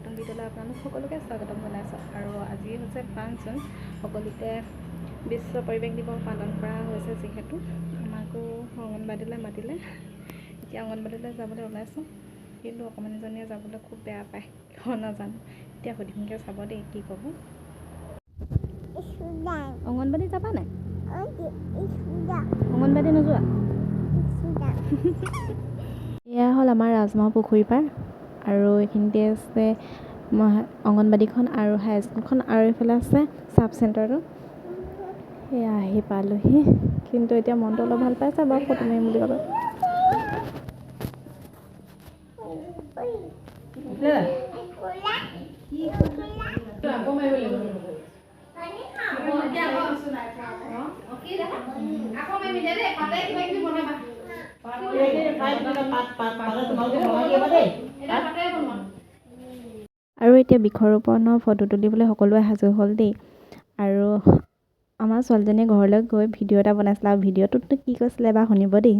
নতুন ভিডিঅ'লৈ আপোনালোক সকলোকে স্বাগতম জনাইছোঁ। আৰু আজি হৈছে 5 জুন, সকলোতে বিশ্ব পৰিৱেশ দিৱস পালন কৰা হৈছে। যিহেতু আমাকো অংগনবাড়ীলৈ মাতিলে, এতিয়া অংগনবাড়ীলৈ যাবলৈ ওলাইছোঁ। কিন্তু অকণমানিজনীয়ে যাবলৈ খুব বেয়া পায়, কিয় নাজানো। এতিয়া সুধিমগৈ, চাব দেই কি ক'ব। অংগনবাড়ী যাবা নাই? অংগনবাড়ী নোযোৱা? এয়া হ'ল আমাৰ ৰাজমাও পুখুৰী পাৰ আৰু এইখিনিতে আছে অংগনবাড়ীখন আৰু হাইস্কুলখন আৰু এইফালে আছে চাব চেণ্টাৰটো। এয়া আহি পালোহি, কিন্তু এতিয়া মনটো অলপ ভাল পাইছে বাৰু ফটো মাৰিম বুলি ক'লে। আৰু এতিয়া বৃক্ষৰোপণৰ ফটো তুলিবলৈ সকলোৱে সাজু হ'ল দেই। আৰু আমাৰ ছোৱালীজনীয়ে ঘৰলৈ গৈ ভিডিঅ' এটা বনাইছিলে আৰু ভিডিঅ'টোতনো কি কৈছিলে এবাৰ শুনিব দেই।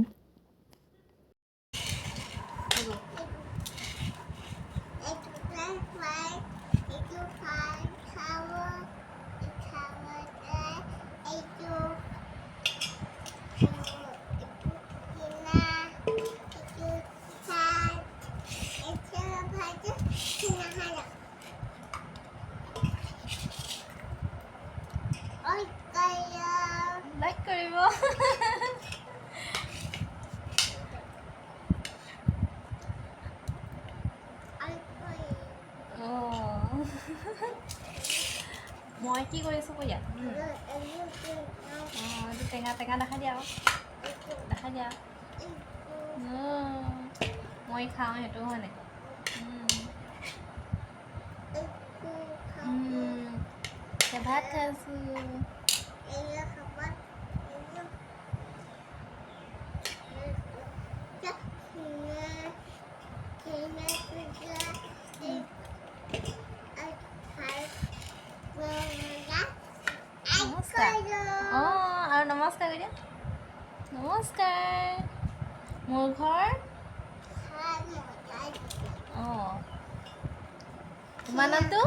লাইক কৰিব। অঁ, মই কি কৰিছোঁ কৈ দিয়া। অঁ, এইটো টেঙা টেঙা, দেখাই দিয়া আকৌ, দেখাই দিয়া। মই খাওঁ সেইটো, হয় নাই? এতিয়া ভাত খাইছোঁ। নমস্কাৰ। অঁ, আৰু নমস্কাৰ কৰি দিয়া। নমস্কাৰ। মোৰ ঘৰ, অঁ, তোমাৰ নামটো?